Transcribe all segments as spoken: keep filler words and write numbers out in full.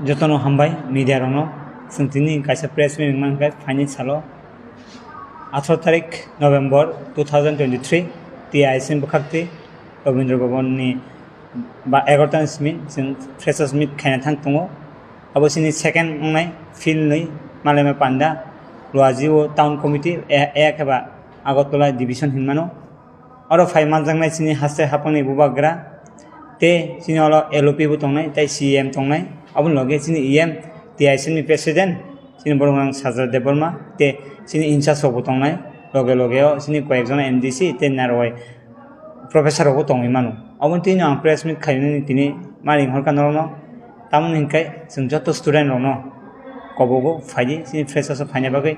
Jotono hambai media rokno. Chwng tini kaisa press meet wngmani hwnkhe phaini salo atharo tarik November two thousand twenty-three, T I S ni bwkhak twi Rabindra Bhavan ni ba egarota ni simi chwng freshers meet khaina thang tongo. Abo chini second wngnai field ni Malaima Panda, Luaji o town committee, e, e khe ba Agartala division hinmano. Oro phai manjaknai chini haste haphangni bubagra, tei chini oro L O P bo tongnai, tei C E M tongnai. Aboni loge chini E M, T I C ni president, chini borok rang Sajra Debbarma, tei chini in charge rok bo tongnai. Loge loge o chini koyek jon M D C tei narwai professor rok bo tongwi mano. Aboni twi no ang press meet khainani tini mari hor kha norokno. Tamoni hinkhe chwng joto student rokno kobogo phaidi chini freshers o phaina bagwi.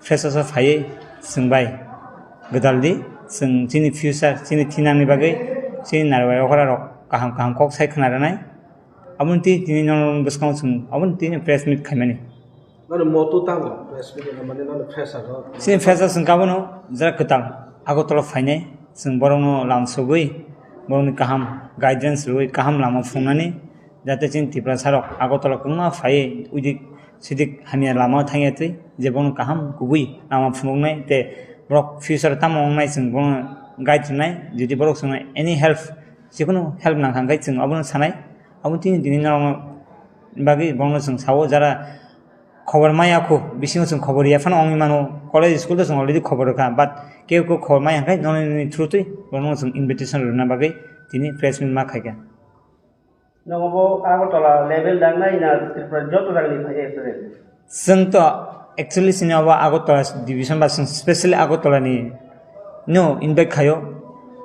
Freshers o phaiwi chwng bai gwdal di, chwng chini future, chini thinangni bagwi chini narwai okra rok kaham kaham kok sai khna rwnai. Aboni twi tini norok bwskango chwng aboni twi press meet khaimani. Nono moto tamo press meet mane nono fresher rok. Chini freshers wngkha bono jara kwtal Agartala phainai, chwng borokno lam sogwi, borokni kaham guidance rwwi kaham lama phunuknani, jate chini Tiprasa rok Agartala kwbangma phaiwi uidik sidik hamya lama thangya twi, je bono kaham kubui lama phunuknai tei borok future tamo wngnai chwng bono guide rwnai, jodi borok chwngno any help, jikunu help nangkha hwnkhe chwng abono sanai. Abo tini tini norokno bagwi borokno chwng sao jara khobor maya khu, bisingo chwng khobor ya phano wngwi mano, college school to chwng already khobor rwkha, but kebo kebo khobor maya hwnkhe noni noni through twi borokno chwng invitation rwna bagwi tini press meet ma khaikha. Nogo bo Agartala level dangnai na Tripura joto jagani phai student? Chwng to actually chini obo Agartala division ba chwng specially Agartala ni no invite khaio.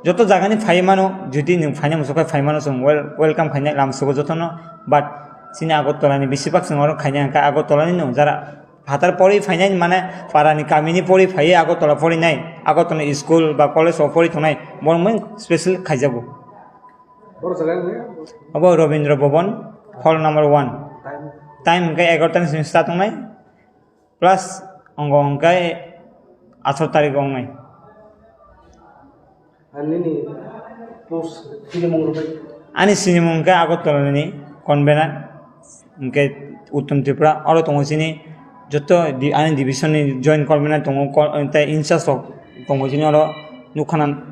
Joto jagani phai mano, jodi nwng phaina muchuk khai phai mano, chwng wel-, welcome khainai lam sugo jotono, but chini Agartala ni besibak chwng oro khainai hwnkhe Agartala ni no jara phatar pori phainai mane para ni kami ni pori phaiwi Agartala pori nai, Agartala ni school ba college o pori tongnai, borok mui special khaijago. Boro jaga ni? Abo Rabindra Bhavan, hall number one. Time? Time hwnkhe egarota ni simi start wngnai, plus ongo hwnkhe atharo tarik wngnai. Ani ni post sinimung rwbai? Ani sinimung hwnkhe Agartala ni convener, hwnkhe Uttom Tripura, oro tongo chini joto di-, ani division ni joint convener tongo, ko-, tei in charge rok tongo chini oro nukha na.